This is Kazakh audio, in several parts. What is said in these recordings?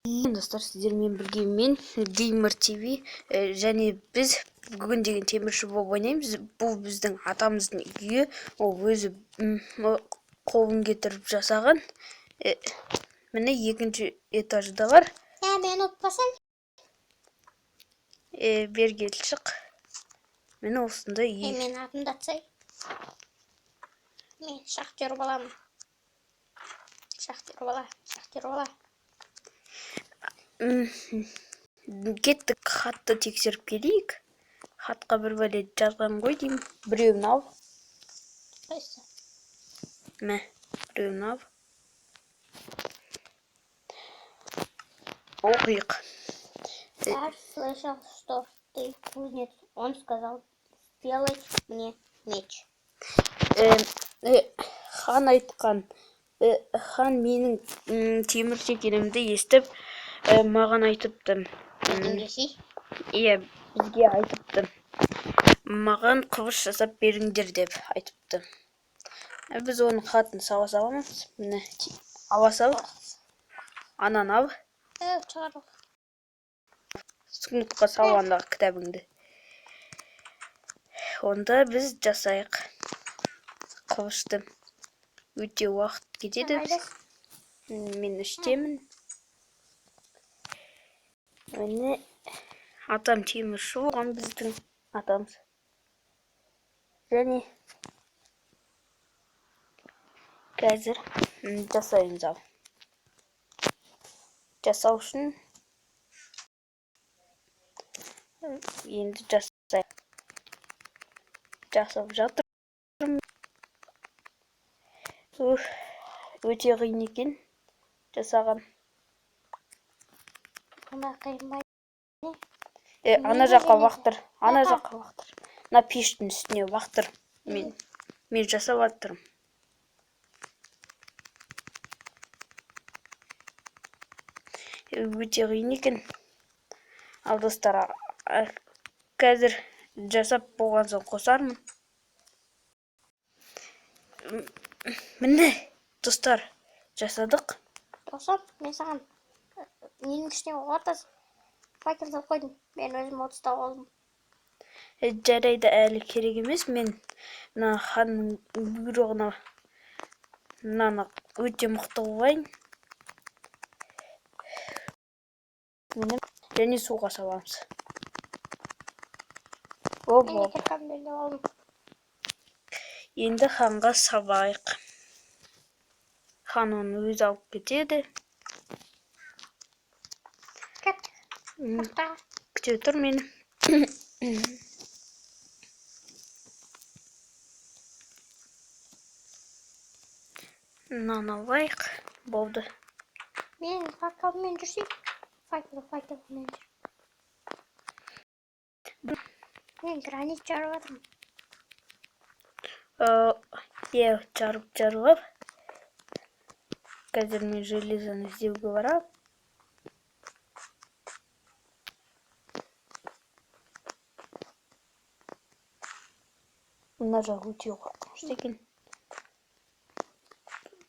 Достар, сіздермен бірге мен, Gamer TV, және біз бүгін деген темірші болып ойнаймыз. Бұл біздің атамыздың үйі. Ол өзі қолын кетіріп жасаған. Міне екінші этажда бар. Мені ұтпасаң? Бері кел, шық. Міне осындай үй. Мен атымды атсай. Мен шахтер баламын. Шахтер бала, шахтер бала. Кеттік, хатты тексеріп келейік. Хатқа бір бәле жазған ғой деймін. Біреуін ал. Қайсысы? Мә, біреуін ал. Оқиық. Я слышал, что ты кузнец. Он сказал сделать мне меч. Хан айтқан, хан менің темірші екенімді естіп, маған айтыпты. Иә, бізге айтыпты. Маған қылыш жасап беріңдер деп айтыпты. Біз оның хатын сала саламыз. Міне, ала сал. Ананы ал. Шығар. Сундукқа сал андағы кітабыңды. Онда біз жасайық қылышты. Өте уақыт кетеді. Мен іштемін. Міне, атам темірші болған, біздің атамыз. Және қазір жасаймыз ал. Жасау үшін енді жасайық. Жасап жатырмын. Уф, өте қиын екен жасаған. Қиын ба? Ана жаққа лақтыр, ана жаққа лақтыр. Мына пештің үстіне лақтыр. Мен жасап жатырмын. Өте қиын екен. Ал достар, қазір жасап болған соң қосармын. Міне, достар, жасадық. Досым, мен саған ненің ішіне ортас факел салып қойдым. Мен өзім 30-та болдым. Жарайды, әлі керек емес. Мен мына ханның бұйрығына мынаны өте мықты қылайын. Міне, және суға саламыз. Оп, оп. Енді ханға сабайық. Хан оны өзі алып кетеді. Күте тұр мені. Мынаны алайық. Болды. Мен факелмен жүрсем. Факелмен жүр. Мен гранит жарып жатырмын. Иә, жарып алып. Қазір мен железоны іздеуге барамын. Мына жақ өте қорқынышты екен.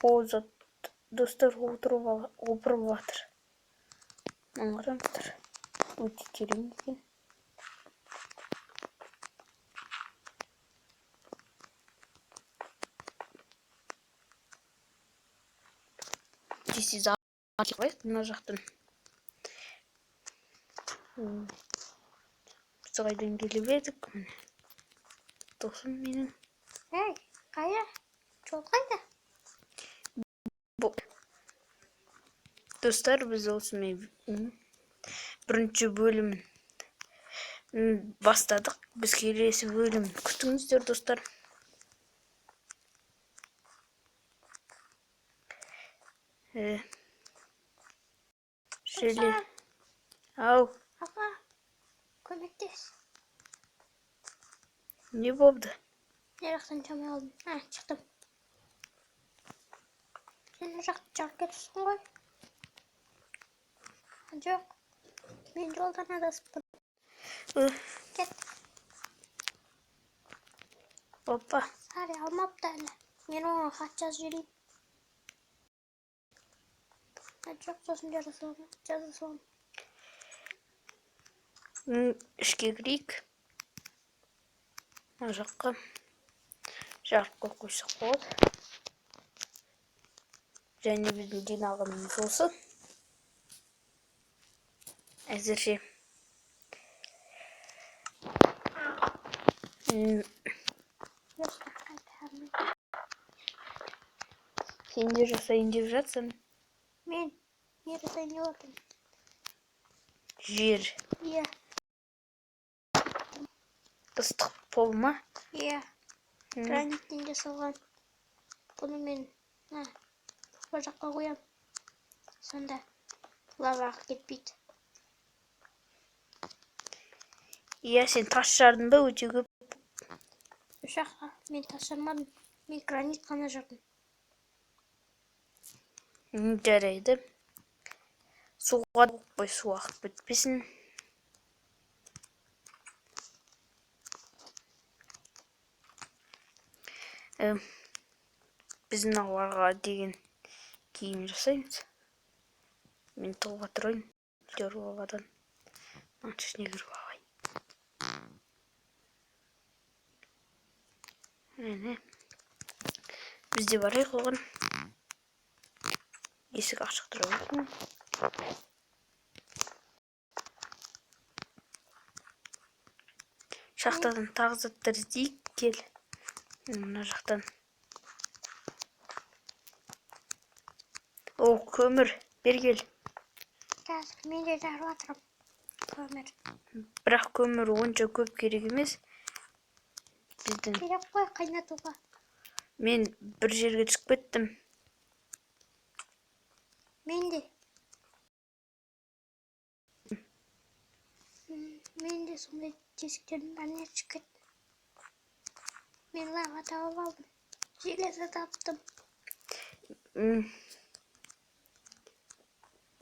Ол зат достар отырып жатыр. Мына қараңыздар. Өте терең екен. Тез-тез алайық мына жақтан. Біз қайдан келіп едік? Міне. Досым менің. Ей, қайда? Жол қайда? Достар, біз осымен бірінші бөлімін бастадық. Біз келесі бөлімін күтіңіздер, достар. Желе. Ау. Аға, көмектес. Не болды? Не жақтан шыға алдым. Шықтым. Сен мына жақты жарып кетіпсің ғой. Жоқ. Мен жолдан адасыппын. Кет. Опа. Сари алмапты әлі. Мен оған хат жазып жіберейін. Жоқ, сосын жаза саламын. Жаза саламын. Ішке кірейік. Мына жаққа жарық қойып қойсақ болады. Және біздің жинағанымыз осы. Әзірше. Сен де жасайын деп жатсың. Мен не жасайын деп жатырмын? Жер. Иә. Ыстық пол ма? Иә. Граниттен жасалған. Бұны мен бұл жаққа қоямын. Сонда лава ағып кетпейді. Иә, сен тас жардың ба өте көп? Үш-ақ, мен тас жармадым. Мен гранит қана жардым. Жарайды. Суға қой, су ағып кетпесін. Біз мыналарға деген киім жасаймыз. Мен тығуға тұрайын. Лавадан. Мынаның ішіне кіріп алайын. Міне. Біз де барайық оған. Есік ашық тұра берсін. Шахтадан тағы заттар іздейік. Кел. Мына жақтан. О, көмір. Бері кел. Қазір мен де жарып жатырмын. Көмір. Бірақ көмір онша көп керек емес. Біздің. Керек қой қайнатуға. Мен бір жерге түсіп кеттім. Мен де. Мен де сондай тесіктердің бәріне түсіп кеттім. Мен лава тауып алдым. Железо таптым.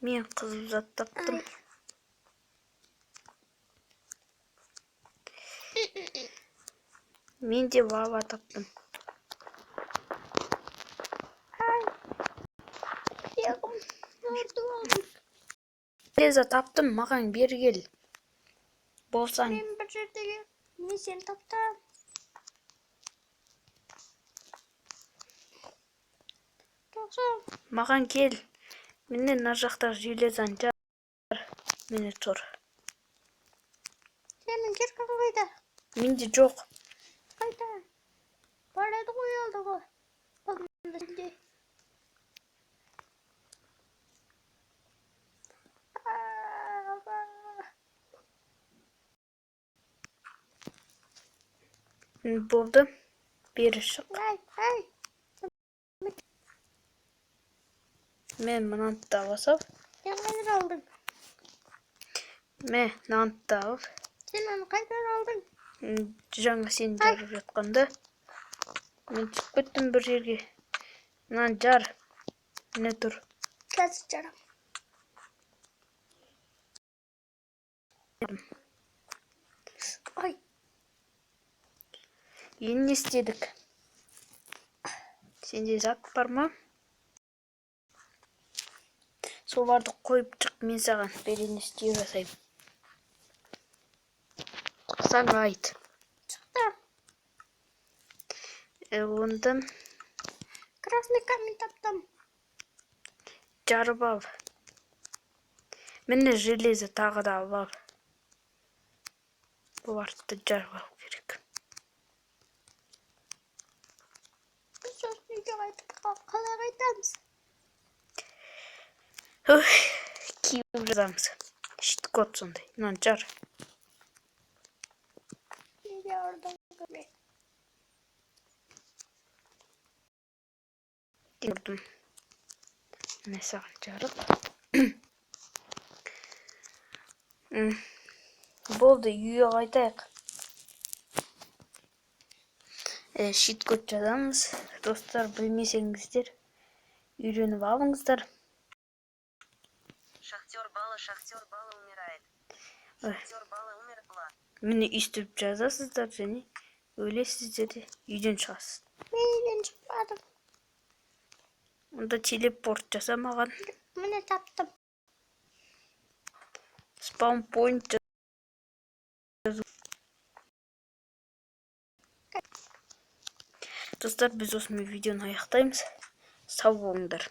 Мен қызыл зат таптым. Мен де лава таптым. Железо таптым, маған бері кел. Болсаң. Мен бір жердегі мен сені таптым. Маған кел. Міне мына жақта железоны жар. Міне тұр. Сенің киркаң қайда? Менде жоқ. Қайда? Бар еді ғой алдыңғы. Алдында сенде. Болды. Бері шық. Ай, ай. Мен мынаны да алсам. Сен қайдан алдың? Мен мынаны да алып. Сен оны қайдан алдың? Жаңа сен жарып жатқанда. Мен түсіп кеттім бір жерге. Мынаны жар. Міне тұр. Қазір жарам. Ай. Енді не істедік? Сенде зат бар ма? Соларды қойып шық, мен саған берен істеу жасаймын. Шықсаң айт. Шықты. Онда Красный камень таптым. Жарып ал. Міне железо тағы да алып ал. Бұларды жарып алу керек. Біз сосын үйге қайтып қалай қайтамыз? Киіп жазамыз. Щит-код сондай. Мынаны жар. Неге ұрдың мен? Ұрдым. Міне саған жарық. Болды, үйге қайтайық. Щит-код жазамыз. Достар, білмесеңіздер, үйреніп алыңыздар. Шахтер Бала, шахтер Бала умирает. Шахтер Бала умерла. Міне өйстіп жазасыздар және өлесіздер де үйден шығасыз. Мен үйден шықпадым. Онда телепорт жаса маған. Міне, таптым. Спаун пойнт. Достар, біз осымен видеоны аяқтаймыз. Сау болыңдар.